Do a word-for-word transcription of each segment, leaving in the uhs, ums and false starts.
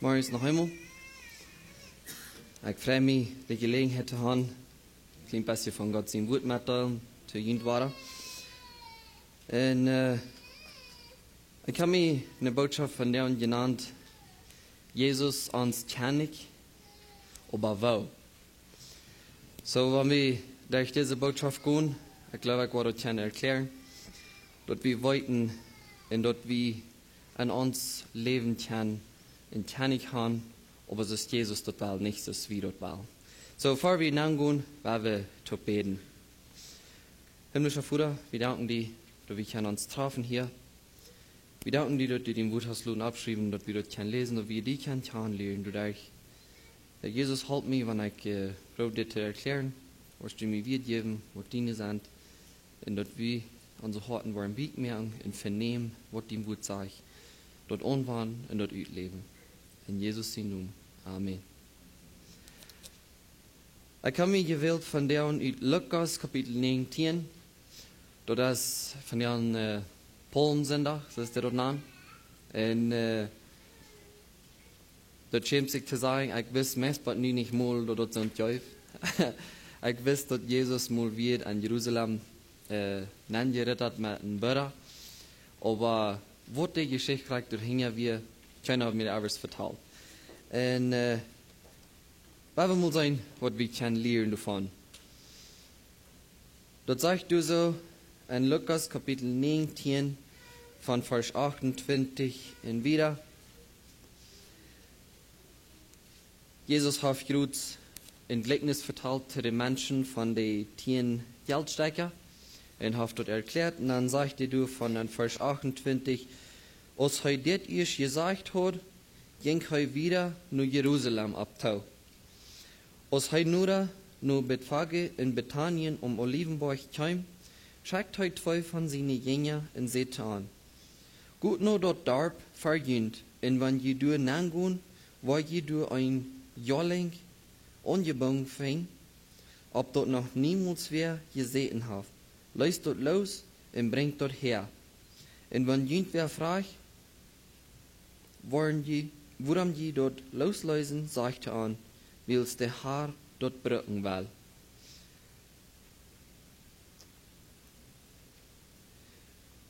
Morjes noch eemol. Ekj frei mie, de Jeläajenheit to haben, een kjlien bät von Gott sien Wuat mettodeelen, to junt woaren. Un, äh, ekj hab mie eene Botschaft von däm jenant, Jesus ons Kjennich, oba woo. Soo, wan wie derch dise Botschaft gonen, ekj jleew, ekj woa daut kjennen erkjlären, daut wie weeten un daut wie en ons Läwen kjennen een Kjennich haben, oba soo aus Jesus daut well, nich soo aus wie daut wellen. Soo, ea wie aungonen, woa wie toop bäden. Himmlischa Voda, wie danken die, daut wie kjennen ons trafen hia. Wie danken die, daut du dien Wuat hast loten aufschriewen, daut wie daut kjennen läsen, daut wie die kjennen kjanen lieren. Du denkjst, Herr Jesus, halp mie, wan ekj, äh, proow dit to erkjlären, woascht du mie Wieed jäwen, waut diene sent, un daut wie onse Hoaten woaren weekj moaken un venämen, waut dien Wuat sajcht, daut aunwenjen un daut utläwen. En Jesus sien Nomen. Amen. Ekj hab mie jewält von däm ut Lukas Kapitel näajentieen. Daut es von däm, äh, Palmsindach, soo aus dee daut nanen. Un, äh, daut schämt sikj to sajen, ekj wist meist bat nu nich mol, daut daut soont jeef. Ekj wist, daut Jesus mol wia en Jerusalem, äh, nenjerit met een Burra. Oba waut de Jeschicht krakjt doahinja wia, kjeena haud mie daut ever vetalt. Un, äh, woa wie mol seenen, waut wie kjennen lieren doavon. Daut sajcht doa soo en Lukas Kapitel näajentieen von Varsch achtuntwintich un wieda. Jesus haft jrods een Jlikjnis vetalt to de Menschen von de tieen Jeltstekja un haft daut erkjläat. Un dan sajcht hee doa von en Varsch achtuntwintich, aus hee dit ieescht jesajcht haud, jinkj hee wieda no Jerusalem opp too. Aus hee noda no Betfage en Betanien aum Oliwenboajch kjeem, schekjt hee twee von siene Jinja un säd to an: Got no daut Darp ver junt, un wan jie doa nengonen, woa jie doa een Joalenj aunjebungen finjen, opp daut noch niemols wäa jesäten haft. Leest daut loos un brinjt daut häa. Un wan junt wäa frajcht, woaren jie, wuarom jie daut loosleesen, sajcht an, wiels de Har daut brucken well.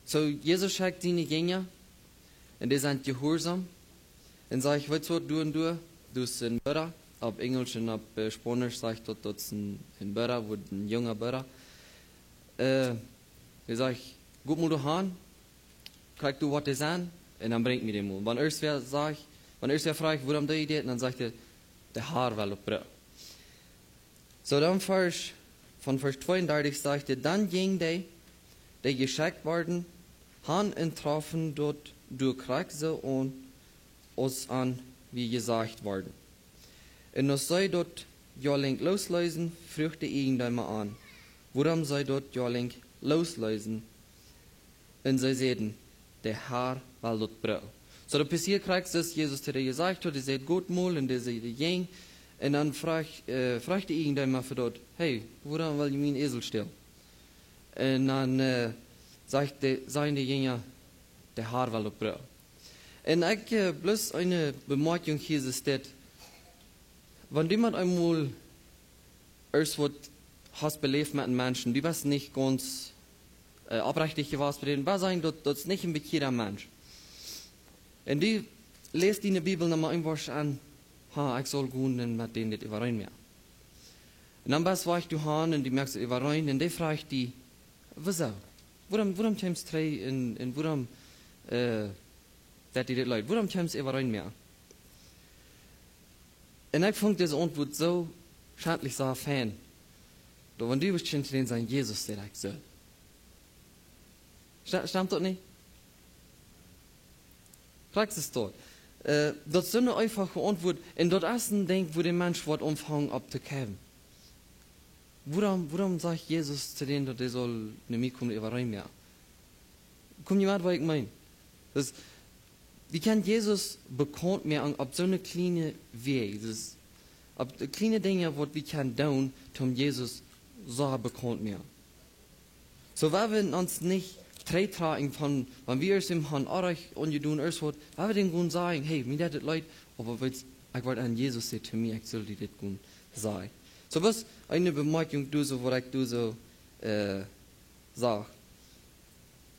Soo, Jesus schekjt siene Jinja, un dee sent jehuarsom, un sajcht: Weetst waut, du un du, du best een Burra. Opp Enjelsch un opp, äh, Spaunisch sajcht daut, daut es een, een Burra, waut een junga Burra. Äh, hee sajcht: Got mol doa han, kjikj du, waut dee sent, un dan brinjt mie dee mol. Wan ieescht wäa sajcht, wan ieescht wäa frajcht, wuarom doo jie dit, un dan sajcht hee: De Har well daut brucken. Soo dan Varsch, von Varsch tweeundartich sajcht hee: Dan jinjen dee, dee jeschekjt worden, han un troffen daut doa krakjt soo aun, aus an wia jesajcht worden. Un aus see daut Joalenj loosleesden, fruach de Ieejendeema an, wuarom see daut Joalenj loosleesden. Un see säden: De Har well daut brucken. Soo, daut passieed krakjt soo aus Jesus to dee jesajcht haud, dee säd: Got mol, un dee säd: Dee jinjen. Un dan fruach, äh, fruach de Ieejendeema fa daut: Hey, wuarom well jie mien Äsel stälen? Un dan, äh, sajcht de, säden de Jinja: De Har well daut brucken. Un ekj, äh, bloos eene Bemoakjunk hia es dit: Wan du met eemol ieescht waut hast beläft met eenen Menschen, du best nich gaunz, äh, oprechtich jewast bie dän, wie sajen, daut, daut es nich een bekjieeda Mensch. Un du läst enne Bibel nochmol een Varsch aun: Ha, ekj saul gonen un met dän dit äwareen moaken. Un dan best wajch doa han un du moakst daut äwareen un dee fruach die: Wuarom? Wuarom, wuarom kjeemst trigj un, un wuarom, äh, daut die dit leet? Wuarom kjeemst äwareen moaken? Un ekj funk dise Auntwuat soo schentlich soo fein. Daut wan du wurscht kjennen to dän sajen: Jesus, daut ekj saul. Sta-, stemt daut nich? Krakjt es daut. Äh, daut es soone eefache Auntwuat. Un daut es een Dinkj, wua de Mensch woat aunfangen opptokjeepen. Wuarom, wuarom sajcht Jesus to dän, daut dee saul no mie komen äwareen moaken? Kom jie met, waut ekj meen? Daut, wie kjennen Jesus bekaunt moaken opp soone kjliene Wäaj. Daut, opp de kjliene Dinja, waut wie kjennen doonen, om Jesus soo bekaunt moaken. Soo, wan wie ons nich trigj trakjen von, wan wie ons em han orrajcht aunjedonen, ons waut, wan wie dän gonen sajen: "Hey, mie deit daut leet, oba weetst, ekj woa aun Jesus sajen, to mie, ekj saul die dit gonen sajen." Soo waut eene Bemoakjunk doa soo, waut ekj doa soo, äh, sach.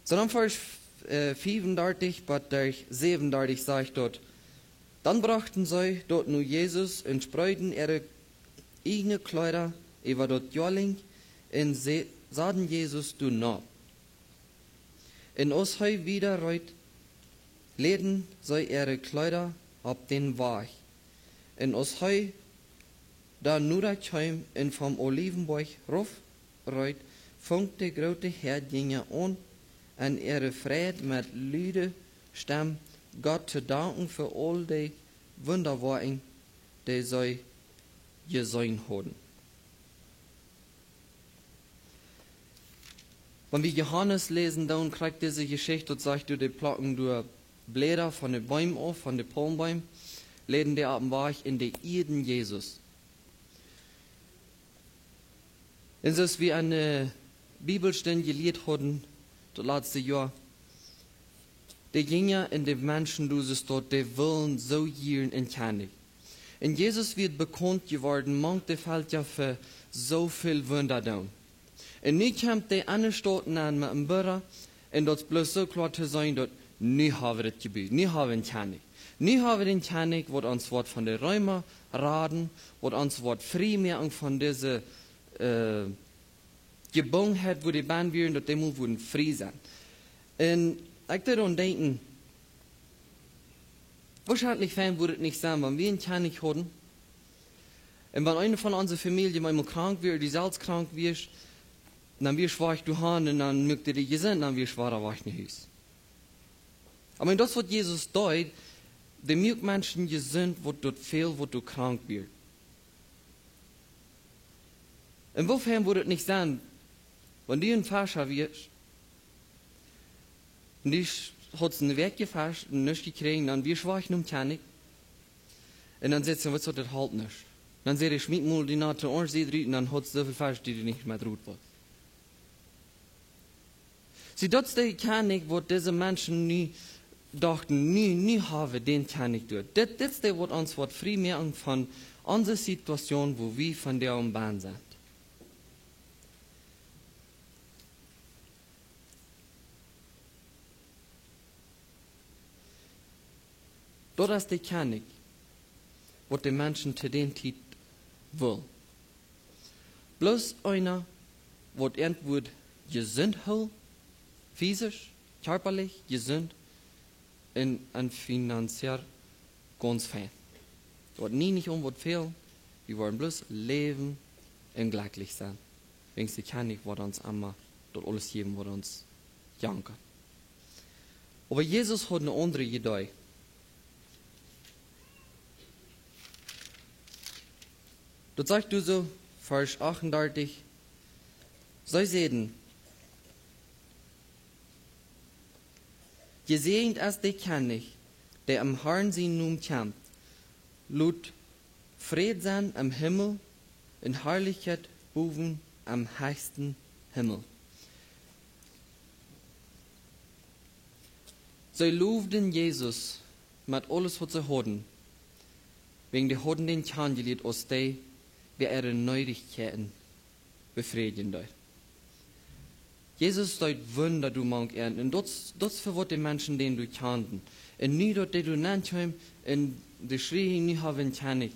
Soo dan Varsch, äh, fiefundartich bat de säwenundartich sajcht doa: Dan brochten see daut no Jesus un spreeden äare ieejne Kjleeda äwa daut Joalinkj un se-, saden Jesus doa nopp. Un aus hee wieda reed, läden see äare Kjleeda opp dän Wajch. Un aus hee dan noda kjeem un vom Oliwenboajch rauf reed, funk de groote Häad Jinja aun, un äare Freid met lude Stemm Gott to danken fa aul de Wundawoakjen, dee see jeseenen hauden. Wan wie Johanes läsen, dan kjricht dise Jeschicht, daut sajcht, doa de Plakjen doa Bläda von de Beem auf, von de Palmbeem, läden dee opp dän Wajch un dee ieeden Jesus. Un soo aus wie aun de Bibelstund jelieet hauden, daut latste Joa, de Jinja un de Menschen doa, soo aus daut, dee wullen soo jieren een Kjennich. Un Jesus wia bekaunt jeworden mank de Velkja fa soo väl Wunda doonen. Un nu kjemt dee aun de Staut aun met een Burra, un daut es bloos soo kloa to seenen, daut nu hab wie daut Jebied, nu hab wie een Kjennich. Nu hab wie dän Kjennich, waut ons woat von de Reema raden, waut ons woat frie moaken von dise, äh, Jebungenheit, wua dee benn wieren, daut dee mol wudden frie sennen. Un ekj deed aun denkjen, woarschienlich fein wudd et nich sennen, wan wie een Kjennich hauden, un wan eena von onse Famielje mau mol krank wia, dee selfst krank wia, dan wia schwoa doa han un dan muak dee jesunt, dan wia schwoa wajch no Hus. Oba daut es waut Jesus deed, dee muak Menschen jesunt, waut doa väl, waut doa krank wia. Un woo fein wudd et nich sennen, wan du een Fescha wieescht, un du sch-, haudst eene Wäakj jefescht un nuscht jekjräajen, dan wia schwoa nom Kjennich. Un dan säd see: "Waut es daut, daut halpt nuscht." Dan säd hee: "Schmiet mol dee Nat aun de aundre Sied rut", un dan haudst soo väl Fesch, daut du nich mea rut wulst. See, daut es de Kjennich, waut dise Menschen nu dochten, nu, nu hab wie dän Kjennich doa. Dit, dit es dee, waut ons woat frie moaken von onse Situation, wua wie vondoag benn sent. Daut es de Kjennich, waut de Menschen to dee Tiet wullen. Bloos eena, waut an woat jesunt hoolen, fisisch, kjarpalich jesunt un, un finanziell gaunz fein. Daut woat nie nich aun waut fälen, wie woaren bloos läwen un jlekjlich sennen. Wäajen de Kjennich woat ons emma daut aules jäwen, waut ons jankat. Oba Jesus haud eene aundre Idee. Daut sajcht doa soo, Varsch achtundartich: See säden: "Jesäajent es de Kjennich, dee em Harn sienen Nomen kjemt. Lot Fräd sennen em Himmel un Harlichkjeit bowen em hechsten Himmel." See lowden Jesus met aules, waut see hauden, wäajen dee hauden dän kjanen jelieet aus dee, dee äare Needichkjeiten befriedjen deed. Jesus deed Wunda doa mank an, un daut, daut es fa waut de Menschen dän doa kjanden. Un nu daut dee doa nenn kjeem un dee schrieejen: "Nu hab wie een Kjennich."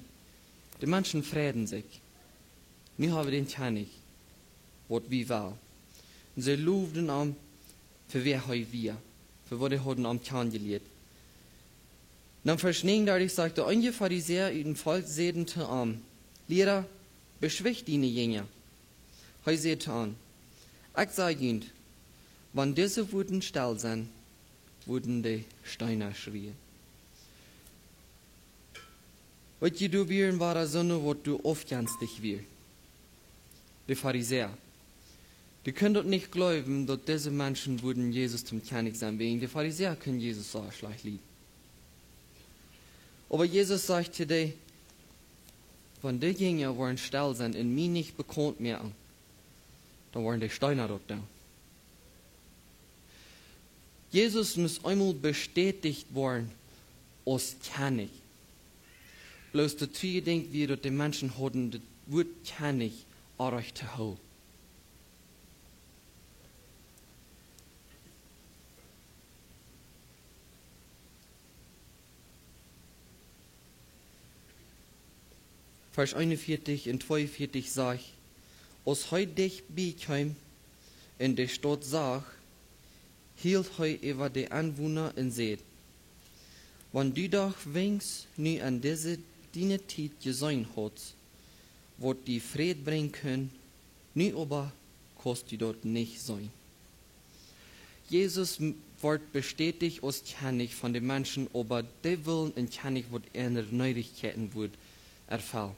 De Menschen freiden sikj. "Nu hab wie dän Kjennich, waut wie wellen." Un see lowden am fa wäa hee wia, fa waut dee hauden am kjanen jelieet. Dan Varsch näajenundartich sajcht: "Eenje Farisäa ut daut Volkj säden to am: Liera, beschwicht diene Jinja." Hee säd to an: "Ekj saj junt, wan dise wudden stell sennen, wudden de Steena schrieen." Weet jie, doa wieren wada soone, waut doa aufjenstich wieren. De Farisäa. Dee kunnen daut nich jleewen, daut dise Menschen wudden Jesus toom Kjennich sennen, wäajen de Farisäa kunnen Jesus soo schlajcht lieden. Oba Jesus sajcht to dee: "Wan dee Jinja woaren stell sennen un mie nich bekaunt moaken, dan woaren de Steena daut doonen." Jesus must eemol bestätigt woaren aus Kjennich. Bloos daut Twiede denkj wie, daut de Menschen hauden daut Wuat Kjennich oajch to hoolen. Varsch eenunvieetich un tweeunvieetich sajcht: Aus hee dicht bie kjeem un de Staut sach, hilt hee äwa de Enwona un säd: Wan du doch weens nu en dise diene Tiet jeseenen haudst, waut die Fräd brinjen kunn, nu oba kaust du daut nich seenen. Jesus m-, woat bestätigt aus Kjennich von de Menschen, oba dee wullen een Kjennich, waut äare Needichkjeiten wudd erfellen.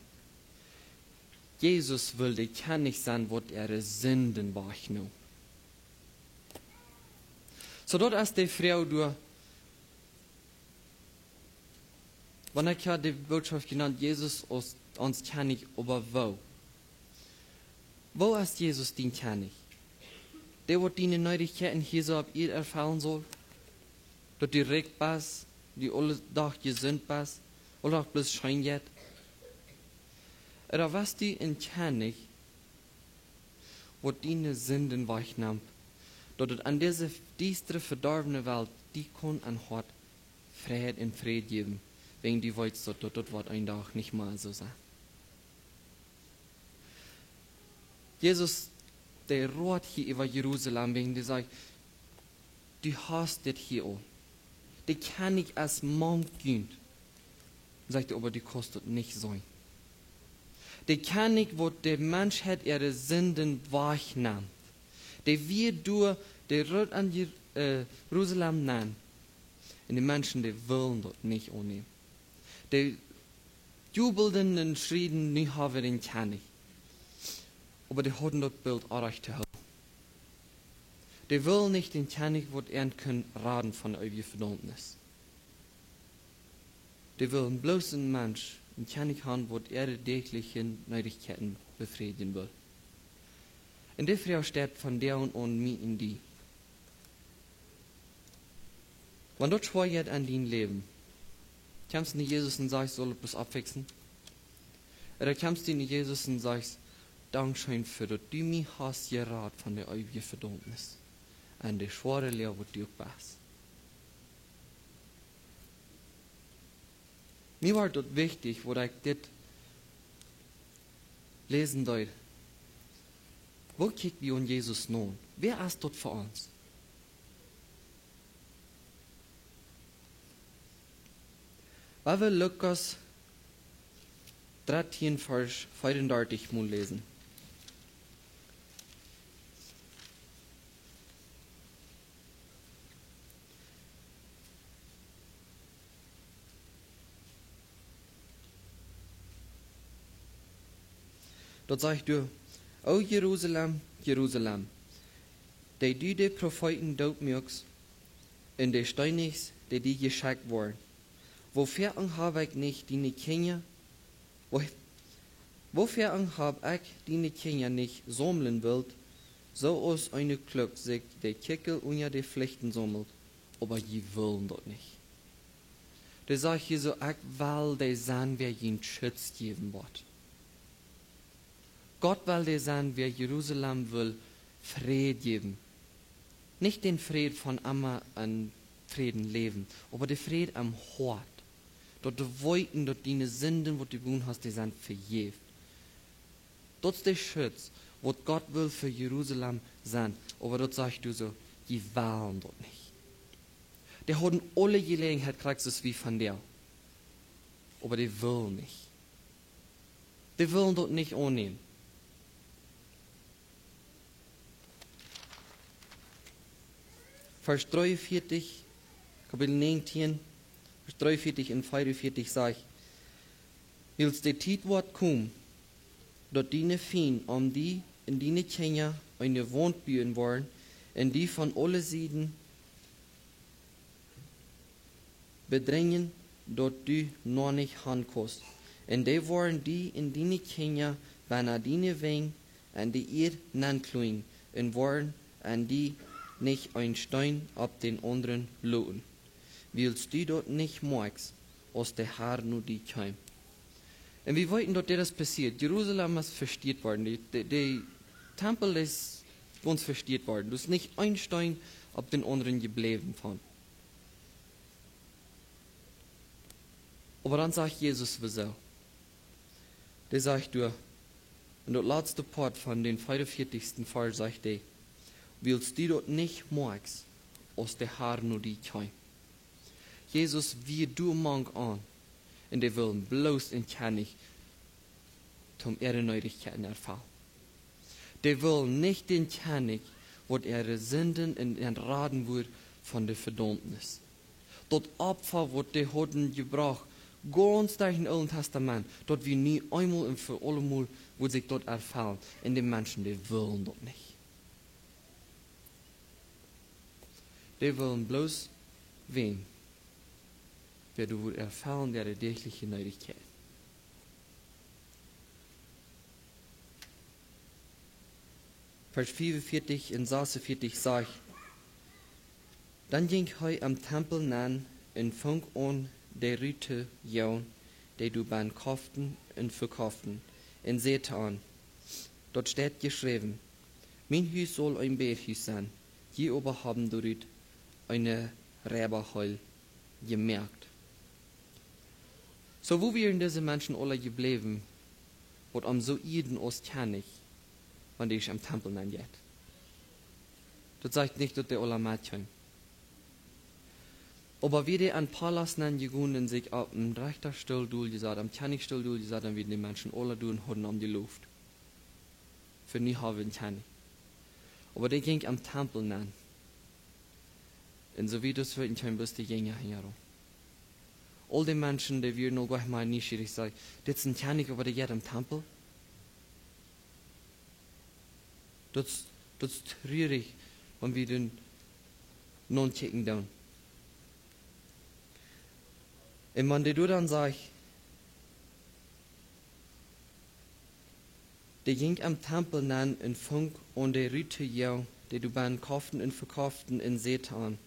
Jesus wull de Kjennich sennen, waut äare Sinden wajchneem. Soo, daut es de Froag doa, wan ekj ha de Bootschoft jenant, Jesus aus ons Kjennich, oba woo? Woo es Jesus dien Kjennich? Dee, waut diene Needichkjeiten hia soo opp Ieed erfellen saul? Daut du rikj best, du aule Dach jesunt best, aule Dach bloos scheen jeit? Ooda west du een Kjennich, waut diene Sinden wajchnemt, daut et en dise diestre, vedorwne Welt die kaun een Hoat Fräd un Fräd jäwen, wäajen du weetst, daut, daut, daut woat een Dach nich mea soo sennen. Jesus, dee rät hia äwa Jerusalem, wäajen dee sajcht: Du hast dit hia aul. De Kjennich es mank junt. Sajcht hee: Oba du kaust daut nich seenen. De Kjennich, waut de Menschheit äare Sinden wajchnemt, dee wia doa, dee rät aun Jer-, äh, Jerusalem nenn. Un de Menschen, dee wullen daut nich aunnämen. Dee jubelden un schrieden: Nu ha wie een Kjennich. Oba dee hauden daut Bilt oajch to hoolen. Dee wullen nich dän Kjennich, waut an kunn raden von de eewje Vedaumnis. Dee wullen bloos een Mensch, een Kjennich han, waut äare däachliche Needichkjeiten befriedjen wull. Un de Froag steit vondoag aun mie un die. Wan daut schwoa jeit en dien Läwen, kjemst du no Jesus un sajchst: Saul, bloos auffiksen? Ooda kjemst du no Jesus un sajchst: Dankscheen fa daut du mie hast jerat von de eewje Vedaumnis un de schwoare Loag, waut du uk best. Mie wort daut wichtich, waut ekj dit läsen deed. Woo kjikj wie aun Jesus no? Wäa es daut fa ons? Wan wie Lukas dartieen, Varsch veeaundartich mol läsen. Daut sajcht doa: O Jerusalem, Jerusalem, dee du de Profeeten doot muakst un dee steenijchst, dee die jeschekjt woaren. Woo väl hab ekj nich diene Kjinja, woo, woo väl hab ekj diene Kjinja nich saumlen wult, soo aus eene Kluck sikj de Kjikjel unja de Flichten saumelt, oba jie wullen daut nich. Dee sajcht hia soo: Ekj well dee sennen, wäa junt Schutz jäwen woat. Gott well dee sennen, wäa Jerusalem well Fräd jäwen. Nich dän Fräd von emma en Fräd läwen, oba de Fräd aum Hoat. Daut du weetst, daut diene Sinden, waut du jedonen hast, dee sent vejäft. Daut es de Schutz, waut Gott well fa Jerusalem sennen. Oba daut sajcht doa soo: Dee wellen daut nich. Dee hauden aule Jeläajenheit, krakjt soo aus wie vondoag. Oba dee wullen nich. Dee wullen daut nich aunnämen. Varsch dreeunvieetich, Kapitel näajentieen, Varsch dreeunvieetich un veeaunvieetich sajcht: Wiels de Tiet woat komen, daut diene Fiend om die un diene Kjinja eene Waunt buen woaren un die von aule Sieden bedrenjen, daut du noa nich han kaust. Un dee woaren die un diene Kjinja benna diene Wenj aun de Ieed nenklunjen un woaren aun die nich een Steen opp dän aundren loten, wiels du daut nich moakst, aus de Har no die kjemt. Un wie weeten, daut dit es passieet. Jerusalem es vestieet worden. De, de, de Tempel es gaunz vestieet worden. Doa es nich een Steen opp dän aundren jebläwen von. Oba dan sajcht Jesus woo soo. Dee sajcht doa, enn daut latste Poat von dän veeaunvieetichsten Varsch sajcht hee: "Wiels du daut nich moakst, aus de Har no die kjemt." Jesus wia doa mank aun, un dee wullen bloos een Kjennich toom äare Needichkjeiten erfellen. Dee wullen nich dän Kjennich, waut äare Sinden un an raden wudd von de Vedaumnis. Daut Opfa, waut dee hauden jebrocht, gaunz derch daut Oole Tastament, daut wia nu eemol un fa aulemol wudd sikj daut erfellen. Un de Menschen, dee wullen daut nich. Dee wullen bloos wäm, wäa doa wudd erfellen äare däachliche Needichkjeit. Varsch fiefunvieetich un sesunvieetich sajcht: "Dan jinkj hee em Tempel nenn un funk aun de Rut to joagen, dee doa bennen koften un vekoften, un säd to an: Daut steit jeschräwen: Mien Hus saul een Bädhus sennen. Jie oba haben doarut eene Reibaheul jemoakt." Soo, wua wieren dise Menschen aula jebläwen, waut am soo ieeden aus Kjennich, wan dee sikj em Tempel nenn jeit? Daut sajcht nich, daut dee aula met kjeemen. Oba wia dee em Palast nenn jegonen un sikj opp dän Rechtastool dol jesat, opp dän Kjennichstool dol jesat, dan wieren dee Menschen aula doa un hauden am jelowt. Fa nu haben wie een Kjennich. Oba dee jinkj em Tempel nenn. Un soo wiet aus wie weeten, kjeemen bloos de Jinja hinjaraun. Aul dee Menschen, dee wieren noch goanich mea nieschierich, säden: "Dit es een Kjennich, oba dee jeit em Tempel." Daut es, daut es trurich, wan wie dän nonkjikjen doonen. Un wan dee doa dan sajcht, dee jinkj em Tempel nenn un funk aun de Rut to joagen, dee doa bennen koften un vekoften, un säd to an: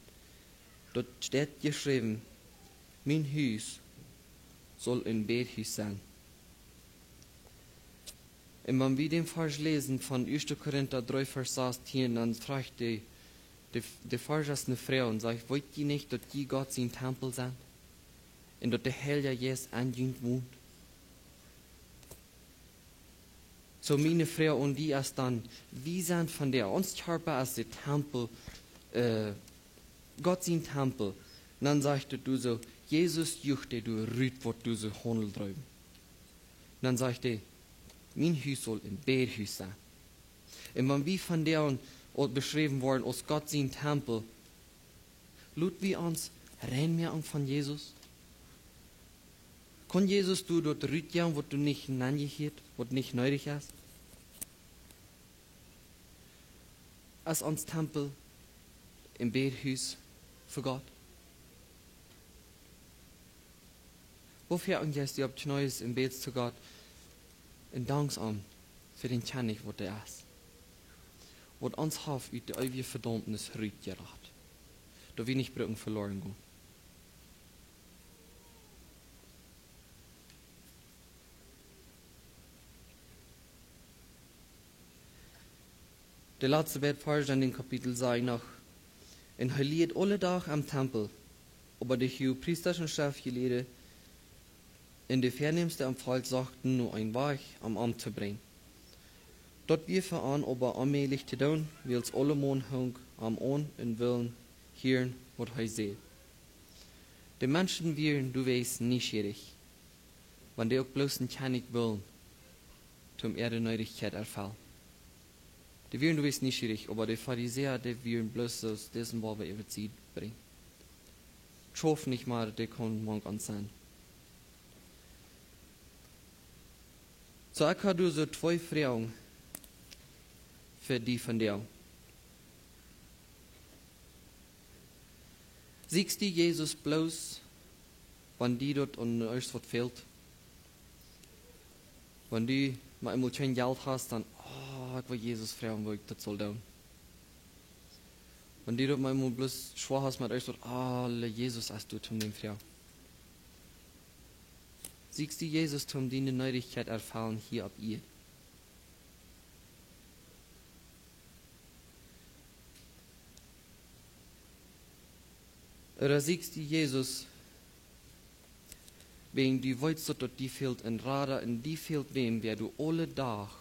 Daut steit jeschräwen: Mien Hus saul een Bädhus sennen. Un wan wie dän Varsch läsen von Ieeschte Korinta dree Varsch sastieen, dan froagt de, de, de Varsch aus eene Froag un sajcht: "Weet jie nich, daut jie Gott sien Tempel sent? Un daut de Heilja Jeist enn junt wont?" Soo, miene Froag aun die es dan: Wie sent vondoag, ons Kjarpa es de Tempel, äh, Gott sien Tempel. Dan sajcht et doa soo, Jesus jucht dee doa rut, waut doa soo Haundel dreewen. Dan sajcht hee: "Mien Hus saul een Bädhus sennen." Un wan wie vondoag aul beschräwen woaren aus Gott sien Tempel, lot wie ons reinmoaken von Jesus? Kaun Jesus doa daut rutjoagen, waut doa nich nenjehieet, waut nich needich es? Es ons Tempel een Bädhus fa Gott? Woo foaken jeist du opp Kjnees un bätst to Gott un dankst am fa dän Kjennich, waut hee es, waut ons haft ut de eewje Vedaumnis rutjerat, daut wie nich brucken veloaren gonen? De latste beid Varsch en dän Kapitel sajen noch: "Un hee lieed aule Doag aum Tempel, oba de Huagpriesta un Schreftjelieede un de Väanämste aum Volkj sochten no een Wajch, om am to brinjen. Daut wia fa an oba onmäajlich to doonen, wiels aulemaun hunk am aun un wullen hieren, waut hee säd." De Menschen wieren doawäajen nieschierich, wan dee uk bloos een Kjennich wullen, toom äare Needichkjeit erfellen. Dee wieren doawäajen nieschierich, oba de Farisäa, dee wieren bloos soo aus disen, waut wie äwa Tiet brinjen. Schauft nich mea, dee kaun mank ons sennen. Soo, ekj hab doa soo twee Froagen fa die vondoag. Sieekjst du Jesus bloos, wan die daut aun irjent waut fält? Wan du mau eemol kjeen Jelt hast, dan: "Oh, ekj well Jesus froagen, woo ekj daut saul doonen." Wan du daut mol bloos schwoa hast met irjent waut, aule, Jesus es doa toom dän Froag. Sieekjst du Jesus toom diene Needichkjeit erfellen hia opp Ieed? Ooda sieekjst du Jesus, wäajen du weetst daut, daut die fält een Rada un die fält wäm, wäa du aule Dach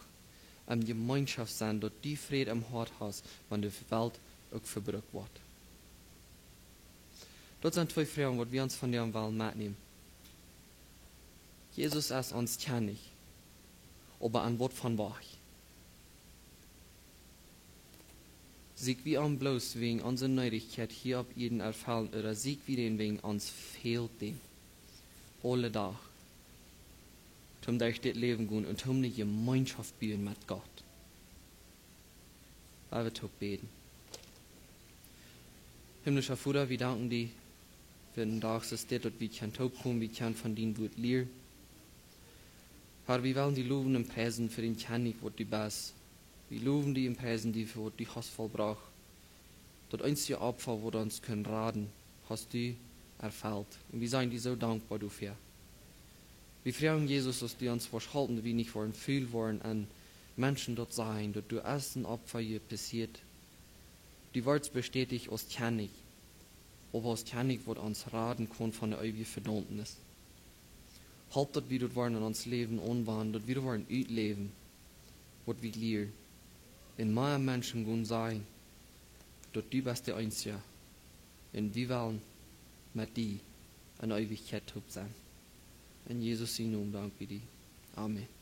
en Jemeenschoft sent, daut du Fräd em Hoat hast, wan de Welt uk vebrukt woat? Daut sent twee Froagen waut wie ons vondoag wellen metnämen. Jesus es ons Kjennich, oba aun waut von Wajch? Sieekj wie am bloos wäajen onse Needichkjeit hia opp Ieed erfellen, ooda sieekj wie dän wäajen ons fält dän aule Dach, toom derch dit Läwen gonen un toom ne Jemeenschoft buen met Gott? Lot ons toop bäden. Himlischa Voda, wie danken die fa dän Dach, soo aus dit, daut wie kjennen toopkomen, wie kjennen von dien Wuat lieren. Har, wie wellen die lowen un preisen fa dän Kjennich waut du best. Wie lowen die un preisen die fa waut du hast vollbrocht. Daut eensje Opfa waut ons kunn raden, hast du erfelt. Un wie sent die soo dankboa doafäa. Wie froagen, Jesus, daut du ons woascht halpen, daut wie nich woaren ful woaren un Menschen daut sajen, daut du aus een Opfa hia passieet. Du woascht bestäticht aus Kjennich, oba aus Kjennich waut ons raden kaun von de eewje Vedaumnis. Halp, daut wie daut woaren en ons Läwen aunwenjen, daut wie daut woaren utläwen, waut wie lieren. Un mea Menschen gonen sajen, daut du best de eensja. Un wie wellen met die en Eewichkjeit toop sennen. En Jesus sien Nomen dank wie die. Amen.